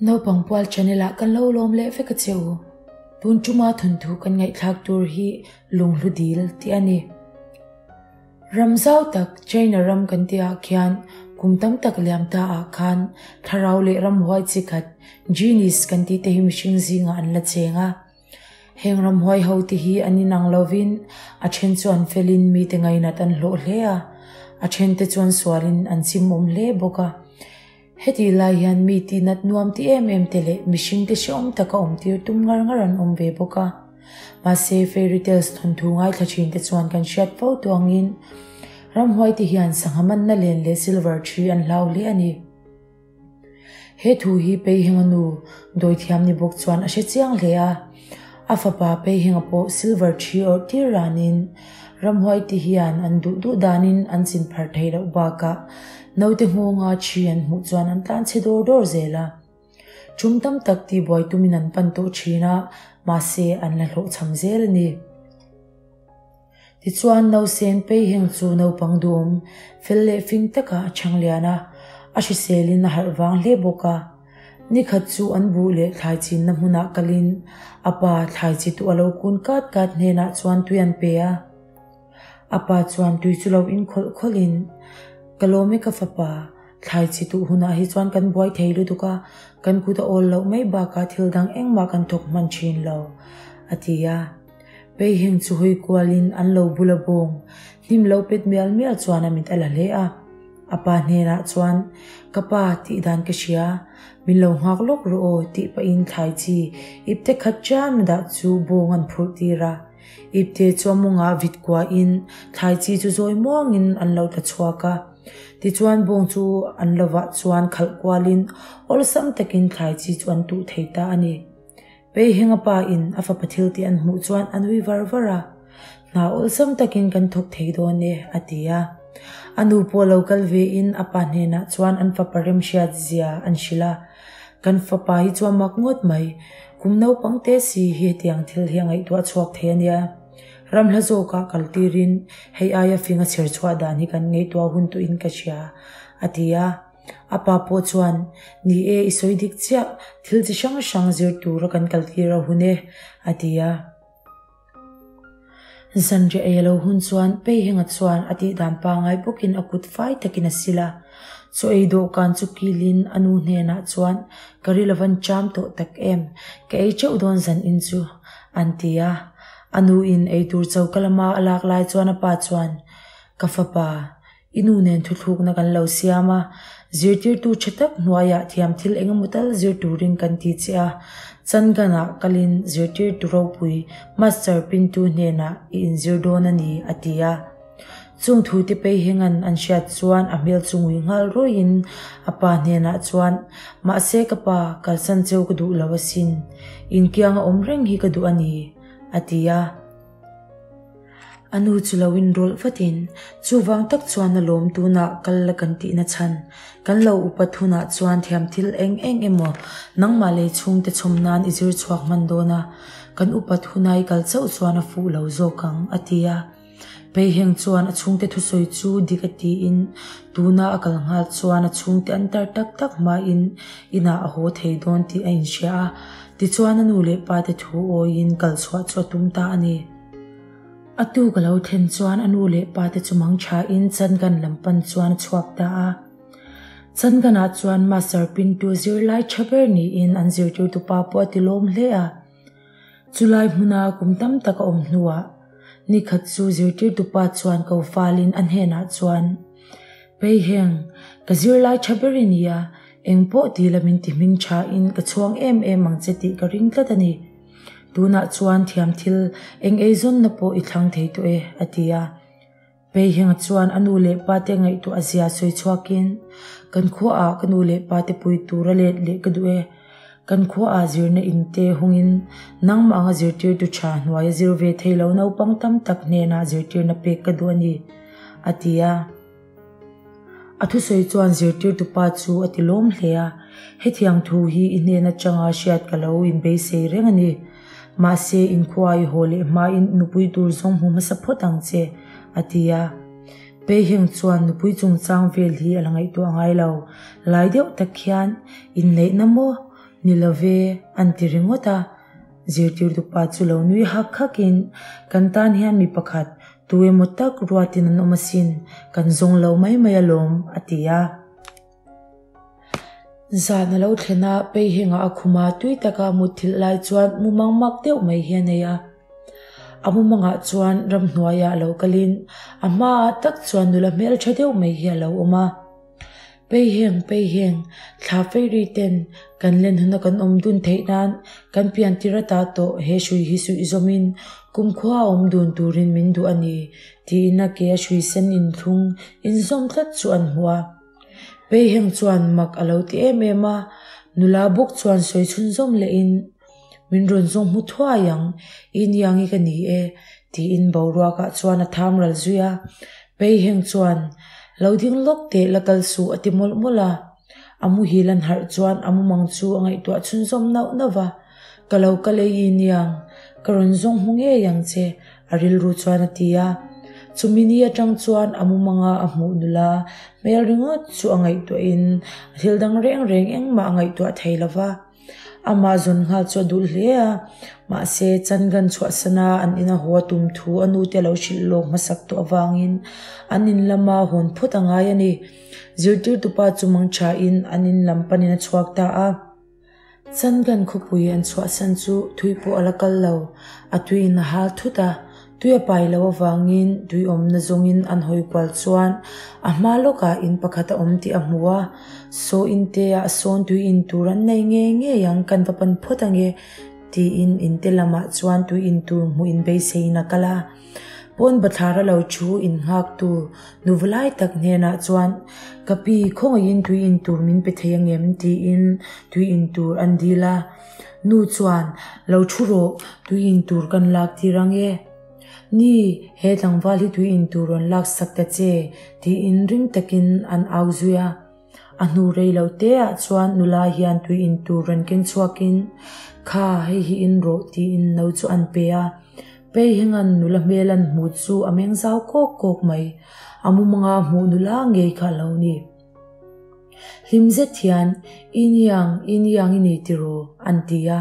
Naupang pual channel ah kan lo lawm leh vek a che u. Tun tuma thawnthu kan ngaihthlak tur hi lunghlu dil tih a ni. Ram zau tak China ram kan tih ah khian kum tam tak liam ta ah khan thlarau leh ramhuai chi khat genies kan tih te hi mihring zingah an la cheng a. Heng ramhuai ho te hi an inang lovin a then chu an felin mite ngainat an hlawh hle a, a then te chuan sualin an chimawm hle bawk a. Hetih lai hian mi tihnat nuam ti em em te leh mihring te hrehawm taka awm tir tum ngar ngar an awm ve bawk a. Mahse fairy tales thawnthu ngaithla thin te chuan kan hriat fo tawh angin ramhuai te hian sangha manna len leh silver thi an hlau hle a ni. He thu hi Peihenga nu dawithiam ni bawk chuan a hre chiang hle a. A fapa Peihenga pawh silver thi awrh tir ranin ramhuai te hian an duh duh danin an chin pharh theih loh bakah naute nghawnga thi an hmuh chuan an tlan chhe dawr dawr zel a. Tum tam tak tihbuai tumin an pan tawh thin a, mahse an la hlawhchham zel a ni. Tichuan, Nausen Peiheng chu naupang duhawm, fel leh fing takah a chhang lian a, a hriselin a harh vang hle bawk a. Nikhat chu an buh leh thlai chinna hmunah kalin a pa thlai chi tuah lo kun kat kat hnenah chuan tui an pe a. A pa chuan tui chu lo in khawlh khawlhin, Ka lawm e ka fapa, thlai chi tuh hunah hi chuan kan buai thei lutuk a, kan kut a awl loh mai bakah thil dang engmah kan thawk hman thin lo, a ti a. Peiheng chu hawi kualin an lo bul a bawng, hnim lo pet mial mial chuan a mit a la hle a. A pa hnenah chuan, Ka pa, tih dan ka hria, min lo nghak lawk rawh aw, tih pahin thlai chi ipte khat chian a dah chu bawng an phurh tir a. Ipte chu a mawngah vit kuahin thlai chi chu zawi muangin an lo tla chhuak a. Tichuan bawng chu an lovah chuan khalh kualin awlsam takin thlai chi chu an tuh thei ta a ni. Peihenga pa in a fapa thil tih an hmuh chuan a nui var var a, Hna awlsam takin kan thawk thei dawn e, a ti a. A nu pawh lo kal ve in a pa hnenah chuan an fapa remhriat zia an hrilh a, Kan fapa hi chu a mak ngawt mai, kum naupang te si hi hetiang thil hi a ngaihtuah chhuak thei a nia. Ramhla zawkah kal tirin hei aia fing a chher chhuah dan hi kan ngaihtuah hun tuhin ka hria, a ti a. A pa pawh chuan, Ni e, i sawi dik chiah, thil chi hrang hrang zir tura kan kal tir a hun e, a ti a. Zanriah ei a lo hun chuan Peihenga chuan a tihdan pangai bawkin a kut fai takin a sil a. Chaw ei dawhkan chu kilin a nu hnenah chuan, Ka ril avan cham tawh tak em, ka ei teuh dawn zan in chu, an ti a. A nuin ei tur choka lama a lak lai chuan a pa chuan, Ka fapa, I nu nen thuthlukna kan lo siam a, zirtirtu tha tak hnuaiah thiam thil eng emaw tal zir turin kan ti che a, Changanah kalin zirtirtu ropui Master Pintu hnenah i inzir dawn a ni, a ti a. Chung thute Peihenga'n an hriat chuan a hmel chu ngui nghal ruaiin a pa hnenah chuan, Mahse ka pa, kalsan cheu ka duh lo asin, inkianga awm reng hi ka duh a ni, a ti a. A nu chu lo inrawlh vatin, Chuvang tak chuan a lawm tunah kal la kan tihna chhan. Kan lo upat hunah chuan thiam thil eng eng emaw nangmah lei chhungte chhawm nan i zir chhuak hman dawn a, kan upat huna i kal chauh chuan a fuh lo zawk ang, a ti a. Peiheng chuan a chhungte thusawi chu dik a tiin tuna a kal nghal chuan a chhungte an tar tak tak hmain inah a haw thei dawn tih a inhria a. Tichuan a nu leh pa te thu awiin kal chhuah chu a tum ta a ni. A tuk a lo thlen chuan a nu leh pa te chu mang thain Changan lam pan chuan a chhuak ta a. Changanah chuan Master Pintu zirlai tha ber niin an zirtirtu pa pawh a ti lawm hle a. Chulai hmuna kum tam tak a awm hnuah nikhat chu zirtirtu pa chuan ko falin a hnenah chuan, Peiheng, ka zirlai tha ber i nia, engpawh ti la min ti hming thain ka chhuang em em ang che tih ka ring tlat a ni. Tunah chuan thiam thil eng eizawnna pawh i thlang thei tawh e, a ti a. Peihenga chuan a nu leh pa te ngaihtuah a zia sawi chhuakin, Kan khuaah ka nu leh pa te pui tura let leh ka duh e. Kan khuaah zirna in te hungin nangmah anga zirtirtu tha hnuaia zir ve thei lo naupang tam tak hnenah zirtirna pek ka duh a ni, a ti a. A thusawi chuan zirtirtu pa chu a ti lawm hle a, Hetiang thu hi i hnen atanga hriat ka lo inbeisei reng a ni. Mahse, inkhua i haw leh hmain nupui tur zawng hmu hmasa phawt ang che, a ti a. Peiheng chuan nupui chungchang vel hi a la ngaihtuah ngai lo. Lai deuh tak hian, Inneihna maw? Ni lo ve, an ti ringawt a. Zirtirtupa chu lo nui hak hakin, Kan tan hian mi pakhat, tu emaw tak ruatin an awm asin, kan zawng lo mai mai alawm, a ti a. Zan a lo thlen a, Peihengah a khum a, tui taka a mutthilh lai chuan mumang mak deuh mai hi a nei a. A mumangah chuan ramhnuaiah a lo kalin a hmaah tak chuan nula hmeltha deuh mai hi a lo awm a. Peiheng, Peiheng, thla feiri ten kan len huna kan awm dun theih nan kan pian tir ata tawh he hrui hi suih zawmin kumkhua a awm dun turin min duh a ni, tiin a ke a hrui sen inthlung inzawm tlat chu an hmu a. Peiheng chuan mak a lo ti em em a, nula bawk chuan sawi chhunzawm lehin, Min rawn zawng hmu thuai ang, i niang i ka ni e, tiin boruakah chuan a tham ral zui a. Peiheng chuan, Lo ding lawk teh la kal suh a ti mawlh mawlh a. A muhil an harh chuan a mumang chu a ngaihtuah chhunzawm nauh nauh va, Ka lo kal e i niang, ka rawn zawng hmu ngei ang che, A rilru chuan a ti a. Chumi ni atang chuan a mumanga a hmuh nula hmel ringawt chu a ngaihtuahin thil dang reng reng engmah a ngaihtuah thei lo va. Amah zawn nghal chu a duh hle a, mahse Changan chhuahsana an ina haw a tum thu a nute a lo hrilh lawk hmasak tawh avangin an in lama hawn phawt a ngai a ni. Zirtirtupa chu mangthain an in lam panin a chhuak ta a. Changan khawpui an chhuahsan chu thui pawh a la kal lo, a tuiin a hal thut a, tui a pai loh avangin tui awmna zawngin an hawi kual chuan a hma lawkah in pakhat a awm tih a hmu a, Saw inte ah sawn tui in tur an nei ngei ngei ang, kan va pan phawt ange tiin inte lamah chuan tui in tur hmuh in beiseiin a kal a. Pawn bathlar a lo thu in nghak tu nu valai tak hnenah chuan, Ka pi, khawngaihin tui in tur min pe thei angem? tiin tui in tur an dil a. Nu chuan, Lo thu rawh, tui in tur kan lak tir ange. Ni, he tlangval hi tui in tur rawn lak sak ta che, tiin ring takin an au zui a. A hnu rei lo te ah chuan nula hian tui in tur rawn keng chhuakin, Kha, hei hi in rawh tiin no chu an pe a. Peihenga'n nula hmel an hmuh chu a meng zau kawk kawk mai. A mumanga hmuh nula ngei kha a lo ni. Hlim zet hian, I niang, i niang i ni tiraw? an ti a.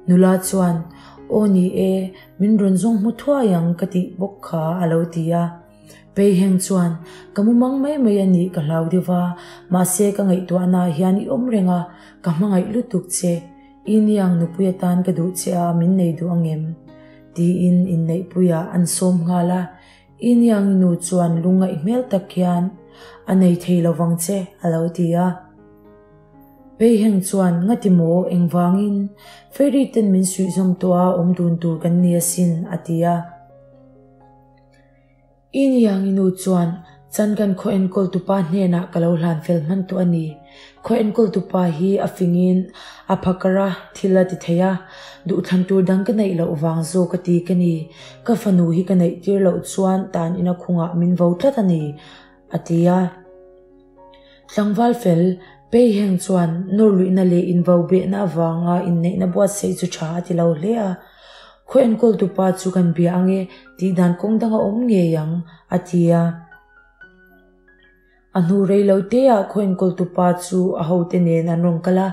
Nula chuan, Aw ni e, min rawn zawng hmu thuai ang ka tih bawk kha a lo ti a. Peiheng chuan, Ka mumang mai mai a nih ka hlau deuh va, mahse ka ngaihtuahnaah hian i awm reng a, ka hmangaih lutuk che. I niang nupui atan ka duh che a, min nei duh angem? Tiin inneihpuiah an sawm nghal a. I niang i nu chuan lungngaih hmel tak hian, A nei thei lo vang che, a lo ti a. Peiheng chuan, Ngati maw, engvangin? Fairy ten min suihzawm tawh a, awm dun tur kan ni asin, a ti a. I niang i nu chuan, Chan kan khaw enkawl tupa hnenah ka lo hlan fel hman tawh a ni. Khaw enkawl tupa hi a fingin a phakar a, thil a ti thei a, duhthlan tur dang ka neih loh vang zawk a ti ka ni. Ka fanu hi ka neih tir loh chuan tan ina khungah min vo tlat a ni, a ti a. Tlangval fel, Peiheng chuan nawrluihna leh invobehna avanga inneihna buatsaih chu tha a ti lo hle a. Khaw enkawltupa chu kan bia ange tih dan kawng dang a awm ngei ang, a ti a. A hnu rei lo teah khaw enkawltupa chu a hote nen an rawn kal a,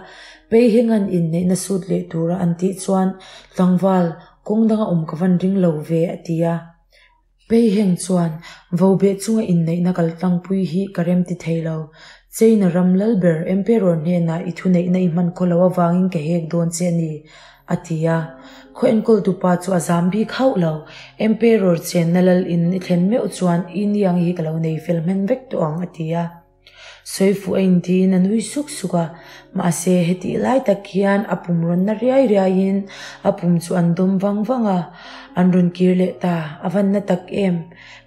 Peihenga'n inneihna sut leh tura an tih chuan, Tlangval, kawng dang a awm ka van ring lo ve, a ti a. Peiheng chuan, Vobeh chunga inneihna kaltlangpui hi ka rem ti thei lo. China ram lal ber Emperor hnenah i thuneihna i hman khaw lo avangin ka hek dawn che a ni, a ti a. Khaw enkawltupa chu a zam bik hauh lo. Emperor chenna lal in i thlen meuh chuan i niang hi ka lo nei fel hman vek tawh ang, a ti a. Sawifuh a intiin a nui suk suk a, mahse hetih lai tak hian a pum rawn na riai riaiin a pum chu an dawm vang vang a, an rawn kir leh ta, a van na tak em?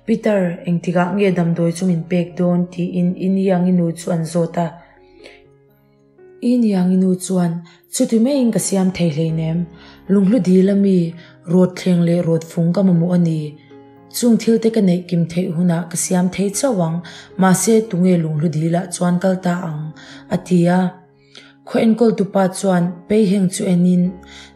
Peter, engtikah nge damdawi chu min pek dawn? tiin I niangi nu chu an zawt a. I niangi nu chuan, Chuti maiin ka siam thei hleinem, lunghlu dil ami, rawt thleng leh rawt fung ka mamawh a ni. Chung thil te ka neih kim theih hunah ka siam thei chauh ang, mahse tunge lunghlu dilah chuan kal ta ang, a ti a. Khaw enkawltupa chuan Peiheng chu enin,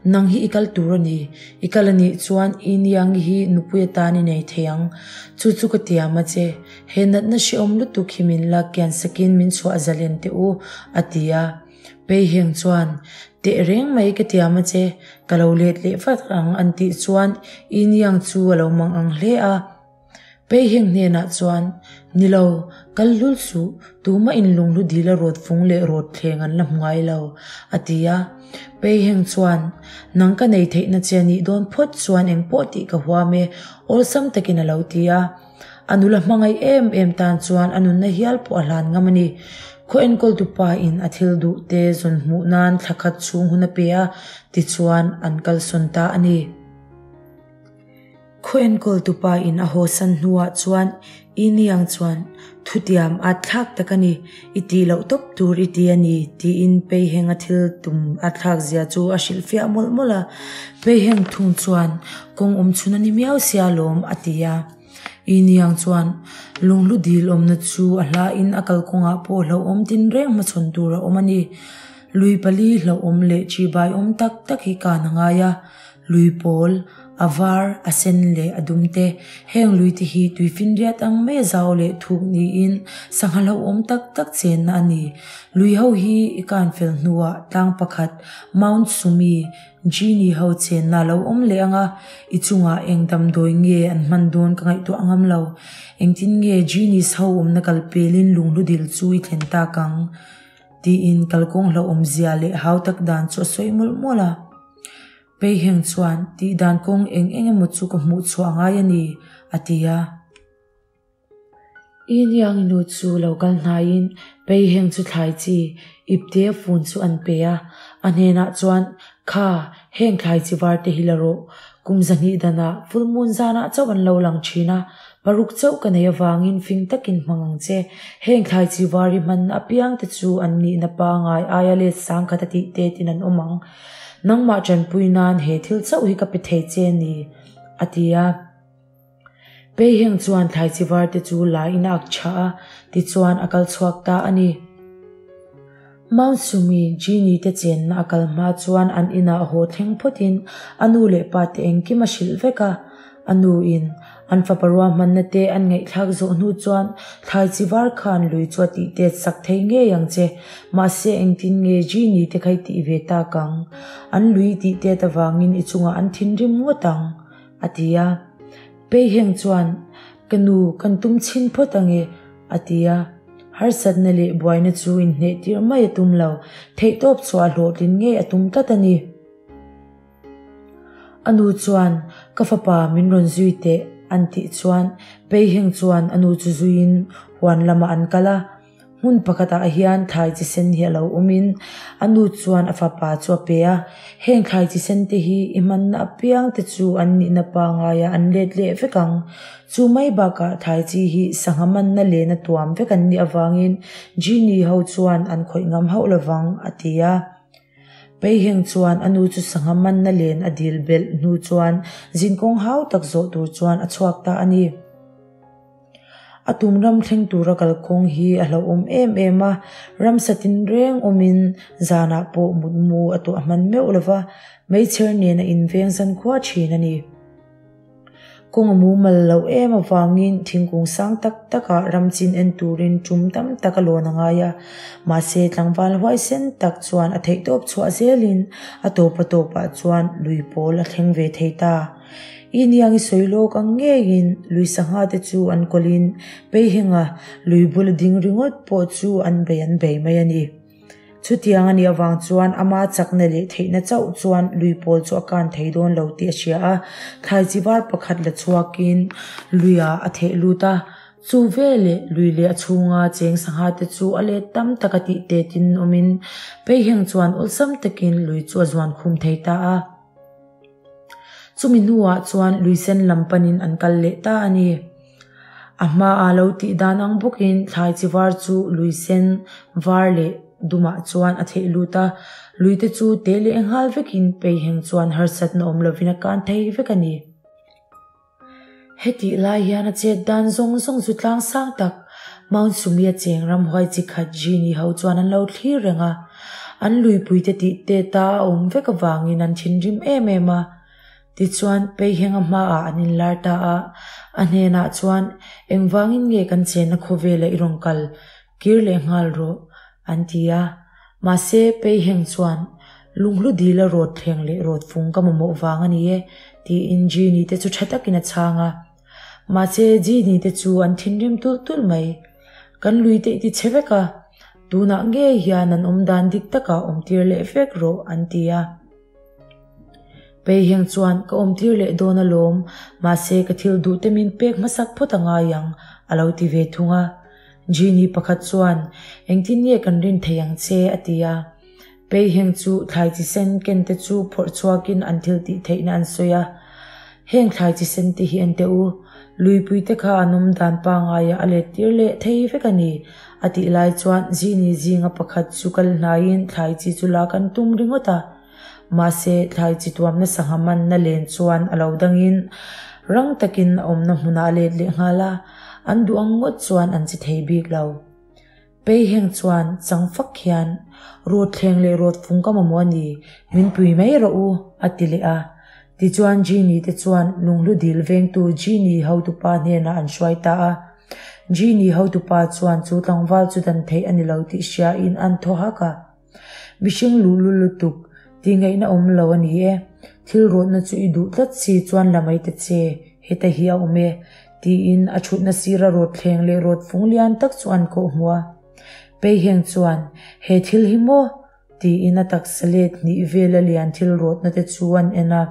Nang hi i kal tur a ni, i kal a nih chuan i niangi hi nupui atan i nei thei ang, chu chu ka tiam a che. He natna hrehawm lutuk hi min la kian sakin min chhuah zalen teh u, a ti a. Peiheng chuan, Tehreng mai ka tiam a che, ka lo let leh vat ang an tih chuan Iniang chu a lo mang ang hle a. Peiheng hnenah chuan, Ni lo, kal hlul suh, tumah in lunghlu dil a rawt fung leh rawt thleng an la hmu ngai lo, a ti a. Peiheng chuan, Nang ka nei theihna che a nih dawn phawt chuan engpawh tih ka huam e, awlsam takin a lo ti a. A nula hmangaih em em tan chuan a nunna hial pawh a hlan ngam a ni. Khaw enkawltu pa in a thil duh te zawn hmuh nan thla khat chhung hun a pe a, tichuan an kalsawn ta a ni. Khaw enkawltu pa in a hawsan hnuah chuan Iniang chuan, Thutiam at thlak tak a ni, i tih loh tawp tur i ti a ni, tiin Peiheng a thil tum a thlak zia chu a hrilhfiah mawlh mawlh a. Peiheng thung chuan, Kawng awm chhun a ni miau sia lawm, a ti a. Iniang chuan, Lunghlu dil awmna chu a hlain a kalkawngah pawh hlauhawm tinreng hmachhawn tur a awm a ni. Lui pali hlauhawm leh ṭihbai awm tak tak hi kan a ngai a. Lui pawl, a var, a sen leh a dum te, heng lui te hi tuifinriat ang mai a zau leh thuk niin sangha hlauhawm tak tak chenna a ni. Lui ho hi i kan fel hnuah tlang pakhat, Mount Sumi, Genie ho chenna a lo awm leh ang a, i chungah eng damdawi nge an hman dawn ka ngaihtuah ngam lo. Engtin nge Genies ho awmna kal pelin lunghlu dil chu i thlen tak ang? tiin kalkawng hlauhawmzia leh hau tak dan chu a sawi mawlh mawlh a. Peiheng chuan tih dan kawng eng eng emaw chu ka hmuh chhuah ngai a ni, a ti a. Iniang nu chu lo kal hnaiin Peiheng chu thlai chi ipte a fun chu an pe a, a hnenah chuan, Kha, heng thlai chi var te hi la rawh. Kum zahnih danah full moon zanah chauh an lo lang thin a, paruk chauh ka nei avangin fing takin hmang ang che. Heng thlai chi var hi hmanna apiang te chu an nihna pangai aia let sang khat a tih tetin an awm ang. Nangmah tanpui nan he thil chauh hi ka pe thei che a ni, a ti a. Peiheng chuan thlai chi var te chu la in a ak tha a, tichuan a kal chhuak ta a ni. Mount Sumi, Genie te chenna a kal hma chuan an inah haw thleng phawtin a nu leh pa te engkim a hrilh vek a. A nu in an fapa ruahmanna te an ngaihthlak zawh hnu chuan thlai chi var khan lui chu a tih tet sak thei ngei ang che. Mahse engtin nge Genie te kha i tih ve tak ang? An lui tih tet avangin i chungah an thinrim ngawt ang, a ti a. Peiheng chuan, Ka nu, kan tum chhin phawt ang e, a ti a. Harsatna leh buaina chu inhneh tir mai a tum lo, theihtawp chhuah hlawhtlin ngei a tum tlat a ni. A nu chuan, Ka fapa min rawn zui teh, an tih chuan Peiheng chuan a nu chu zuiin huan lamah an kal a. Hmun pakhatah hian thlai chi sen hi a lo awmin a nu chuan a fapa chu a pe a. Heng thlai chi sen te hi i hmanna apiang te chu an nihna pangaiah an let leh vek ang. Chu mai bakah thlai chi hi sangha manna lena tuam vek an nih avangin Genie ho chuan an khawih ngam hauh lovang, a ti a. Peiheng chuan a nu chu sangha manna len a dil belh hnu chuan zinkawng hau tak zawh tur chuan a chhuak ta a ni. A tum ram thleng tura kalkawng hi a hlauhawm em em a, ramsa tinreng awmin zanah pawh mutmu a tuah hman meuh lova, meichher nen a inveng zankhua thin a ni. Kawng a mumal loh em avangin thingkung sang tak takah ram chin en turin tum tam tak a lawn a ngai a, mahse tlangval huaisen tak chuan a theihtawp chhuah zelin a tawp a tawpah chuan lui pawl a thleng ve thei ta. I niang i sawi lawk ang ngeiin lui sangha te chu an kawlhin Peihenga lui bula ding ringawt pawh chu an bei an bei mai a ni. Chutiang a nih avang chuan ama chakna leh theihna chauh chuan lui pawl chu a kan thei dawn lo tih a hria a, thlai chi var pakhat la chhuakin luiah a theh lut a. Chu veleh lui leh a chhunga cheng sangha te chu a let tam taka tih tetin awmin Peiheng chuan awlsam takin lui chu a zuan khum thei ta a. Chumi hnuah chuan lui sen lam panin an kal leh ta a ni. A hmaa lo tih dan ang bawkin thlai chi var chu lui sen, var leh dumah chuan a theih lut a, lui te chu te leh nghal vekin peiheng chuan harsatna awm lovin a kan thei vek a ni. Hetih lai hian a chet dan zawng zawng chu tlang sang tak, Mount Sumia cheng ramhuai chi khat Genie ho chuan an lo thlir reng a, an luipuite tih tet a a awm vek avangin an thinrim em em a. Tichuan, Peihenga hmaah an inlar ta a, a hnenah chuan, Engvangin nge kan chenna khawvela i rawn kal? Kir leh nghal rawh, an ti a. Mahse, Peiheng chuan, Lunghlu dila rawt thleng leh rawt fung ka mamawh vang a ni e, tiin Genie te chu tha takin a chhang a. Mahse, Genie te chu an thinrim tulh tulh mai. Kan lui te i ti chhe vek a, tunah ngei hian an awm dan dik takah awmtir leh vek rawh, an ti a. Peiheng chuan, Ka awmtir leh dawn alawm, mahse ka thil duh te min pek hmasak phawt a ngai ang, a lo ti ve thung a. Genie pakhat chuan, Engtin nge kan rin thei ang che? a ti a. Peiheng chu thlai chi sen ken te chu phawrh chhuakin an thil tih theihna an sawi a. Heng thlai chi sen te hi en teh u, luipui te kha an awm dan pangaiah a let tir leh thei vek a ni, a tih lai chuan Genie zinga pakhat chu kal hnaiin thlai chi chu lak an tum ringawt a. Mahse, thlai chi tuamna sangha manna len chuan a lo dangin rang takin a awmna hmunah a let leh nghal a, an duh ang ngawt chuan an chi thei bik lo. Peiheng chuan chang fak hian, Rawt thleng leh rawt fung ka mamawh a ni, min pui mai rawh u, a ti leh a. Tichuan Genie te chuan lunghlu dil vengtu Genie hotupa hnenah an hruai ta a. Genie hotupa chuan chu tlangval chu dan theih a ni lo tih hriain an thaw hak a. Mihring luhlul lutuk, tihngaihna awm lo a ni e. Thil rawtna chu i duh tlat si chuan la mai ta che, heta hi a awm e, tiin a thutna sira rawt thleng leh rawt fung lian tak chu an kawh hmu a. Peiheng chuan, He thil hi maw? tiin a taksa let hnih vela lian thil rawtna te chu an en a.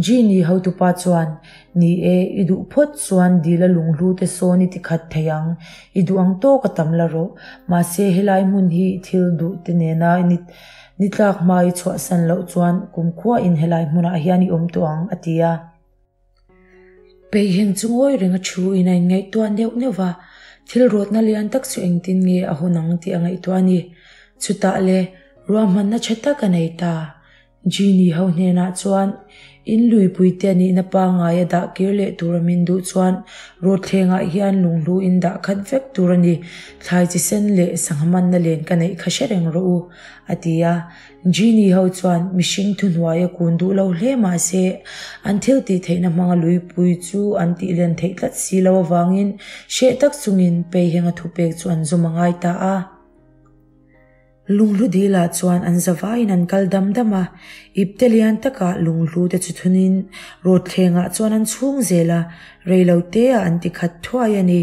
Genie hotupa chuan, Ni e, i duh phawt chuan dila lunghlu te sawn i ti khat thei ang, i duh ang tawk a tam la rawh. Mahse, helai hmun hi thil duh te nena ni tlak hma i chhuahsan loh chuan kumkhuain helai hmunah hian i awm tawh ang, a ti a. Peiheng chu ngawi reng a thu in a inngaihtuah neuh neuh va, thil rawtna lian tak chu engtin nge a hawn ang tih a ngaihtuah a ni. Chutah le, ruahmanna tha tak a nei ta. Genie ho hnenah chuan, In luipui te a nihna pangngai a dah kir leh tur a min duh chuan rawtthlengah hian lunghlu in dah khat vek tur a ni. Thlai chi sen leh sangha manna len ka neih kha hre reng rawh u, a ti a. Genie ho chuan mihring thuhnuai a kun duh lo hle mah se, an thil tih theihna hmanga luipui chu an tih len theih tlat si lo avangin hreh tak chungin Peihenga thupek chu an zawm a ngai ta a. Lunghlu dilah chuan an zavaiin an kal dam dam a, ipte lian takah lunghlu te chu thunin rawtthlengah chuan an chhung zel a, reiloteah an ti khat thuai a ni.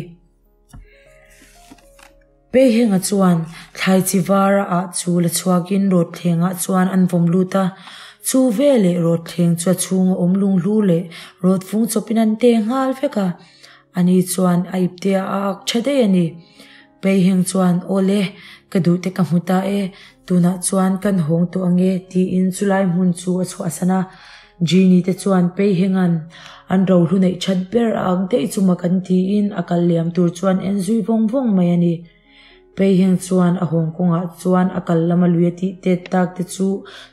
Peihenga chuan thlai chi var a ah chu la chhuakin rawtthlengah chuan an vawm lut a, chu veleh rawtthleng chu a chhunga awm lunghlu leh rawtfung chawpin an te nghal vek a, ani chuan a ipteah a ak tha daih a ni. Peiheng chuan, Awle, ka duh te ka hmu ta e, tunah chuan kan hawng tawh ang e, tiin chulai hmun chu a chhuahsan a. Genie te chuan Peihenga'n an rohlu neih that ber a ak daih chu mak an tiin a kal liam tur chuan en zui vawng vawng mai a ni. Peiheng chuan a hawng kawngah chuan a kal lama lui a tih tet tak te chu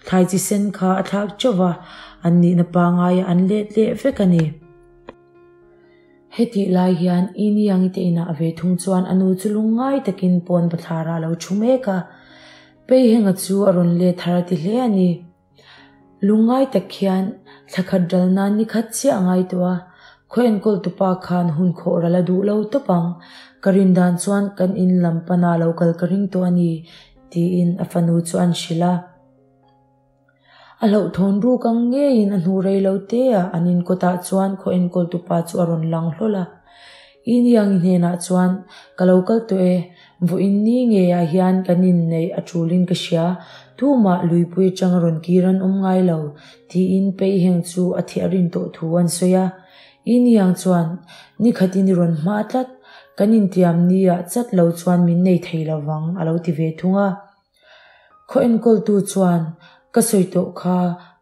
thlai chi sen kha a thlak teuh va, an nihna pangaiah an let leh vek a ni. Hetih lai hian Iniangi te inah ve thung chuan a nu chu lungngai takin pawn bathlar ah a lo thu mek a, Peihenga chu a rawn let har a ti hle a ni. Lungngai tak hian thla khat ral nan ni khat chiah a ngai tawh a, khaw enkawl tupa khan hun khawh ral a duh lo tawp ang, ka rin dan chuan kan in lam pana lo kal ka ring tawh a ni, tiin a fanu chu an hrilh a. A hlauhthawn ruk ang ngeiin a hnu rei lo te a, an in kawtah chuan khaw enkawl tupa chu a rawn lang hlawl a. Iniangi hnenah chuan, Ka lo kal tawh e, vawiin ni ngeiah hian kan inneih a tulin ka hria, tumah luipui atanga rawn kir an awm ngai lo, tiin Peiheng chu a thiah rin tawh thu an sawi a. Iniang chuan, Ni khatin i rawn hma tlat, kan intiam niah chat lo chuan min nei thei lovang, a lo ti ve thung a. Khaw enkawltu chuan, Ka sawi tawh kha,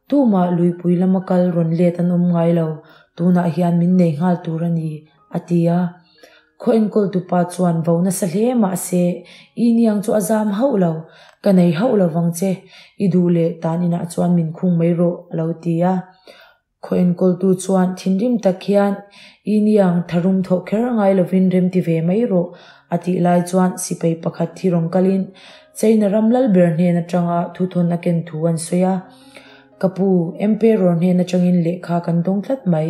tumah luipui lama kal rawn let an awm ngai lo, tunah hian min nei nghal tur a ni, a ti a. Khaw enkawltu pa chuan vo nasa hle mah se, I niang chu a zam hauh lo, ka nei hauh lo vang che, i duh leh tan inah chuan min khung mai rawh, a lo ti a. Khaw enkawltu chuan thinrim tak hian, I niang, tharum thawh kher a ngai lovin rem ti ve mai rawh, a tih lai chuan sipai pakhat thi rawn kalin China ram lal ber hnen atanga thuthawn a ken thu an sawi a. Ka pu, Emperor hnen atangin lehkha kan dawng tlat mai,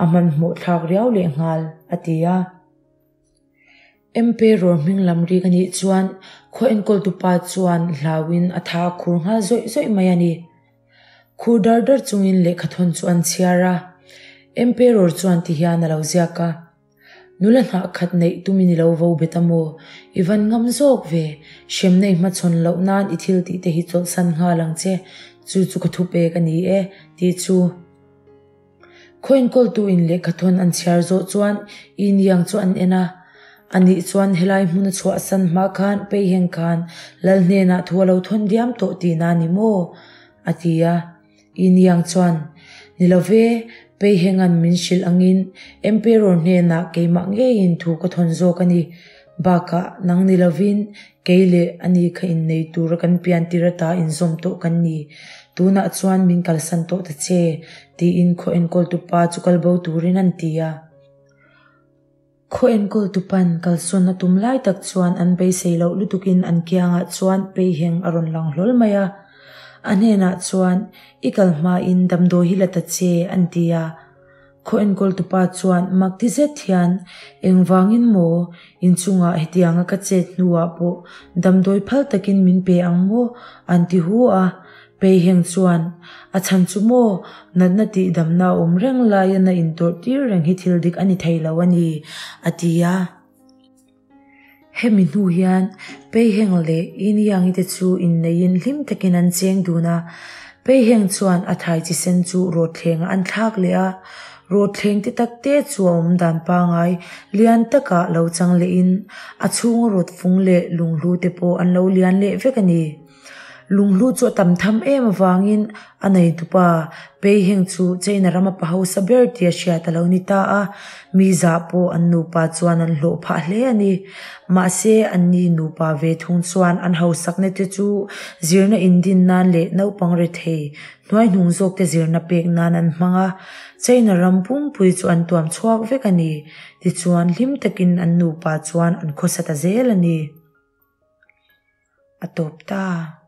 a hmanhmawh thlak riau lehnghal, a ti a. Emperor hming lam rik a nih chuan Khaw enkawltupa chuan hlauin a tha a khur nghal zawih zawih mai a ni. Khur dar dar chungin lehkhathawn chu an chhiar a. Emperor chuan tihian a lo ziak a. Nula hnah khat neih tumin i lo vo bet a maw? I van ngam zawk ve. Hremna i hmachhawn loh nan i thil tih te hi chawlhsan nghal ang che. Chu chu ka thupek a ni e, tih chu. Khaw enkawltu in lehkhathawn an chhiar zawh chuan Yin Yang chu an en a. Anih chuan helai hmun a chhuahsan hma khan Peiheng khan Lal hnenah thu a lo thawn diam tawh tihna a ni maw? a ti a. Yin Yang chuan, Ni lo ve, Peihenga'n min hrilh angin Emperor hnenah keimah ngeiin thu ka thawn zawk a ni. Bakah nang ni lovin kei leh ani kha innei tura kan pian tir ata inzawm tawh kan ni. Tunah chuan min kalsan tawh ta che, tiin khaw enkawltupa chu kalbo turin an ti a. Khaw enkawltupa'n kalsawn a tum lai tak chuan an beisei loh lutukin an kiangah chuan Peiheng a rawn lang hlawl mai a. A hnenah chuan, I kal hmain damdawi hi la ta che, an ti a. Khaw enkawltupa chuan mak ti zet hian, Engvangin maw? Inchungah hetianga ka chet hnuah pawh damdawi phal takin min pe ang maw? an ti hu a. Peiheng chuan, A chhan chu maw? Natna tihdamna a awm reng laia na intawrh tir reng hi thil dik a ni thei lo a ni, a ti a. Hemi hnu hian Peiheng leh Iniangi te chu inneiin hlim takin an cheng dun a. Peiheng chuan a thai chi sen chu rawtthlengah an thlak leh a. Rawtthleng te tak te chu a awm dan pangai lian takah lo chang lehin a chhunga rawt fung leh lunghlu te pawh an lo lian leh vek a ni. Lunghlu chu a tam tham em avangin a neitupa Peiheng chu China rama pa hausa ber tia hriat a lo ni ta a, mi zah pawh an nupa chuan an hlawh phah hle a ni. Mahse, anni nupa ve thung chuan an hausakna te chu zirna indin nan leh naupang rethei hnuaihnung zawkte zirna pek nan an hmang a, China ram pumpui chu an tuam chhuak vek a ni. Tichuan, hlim takin an nupa chuan an khawsa ta zel a ni. A tawp ta.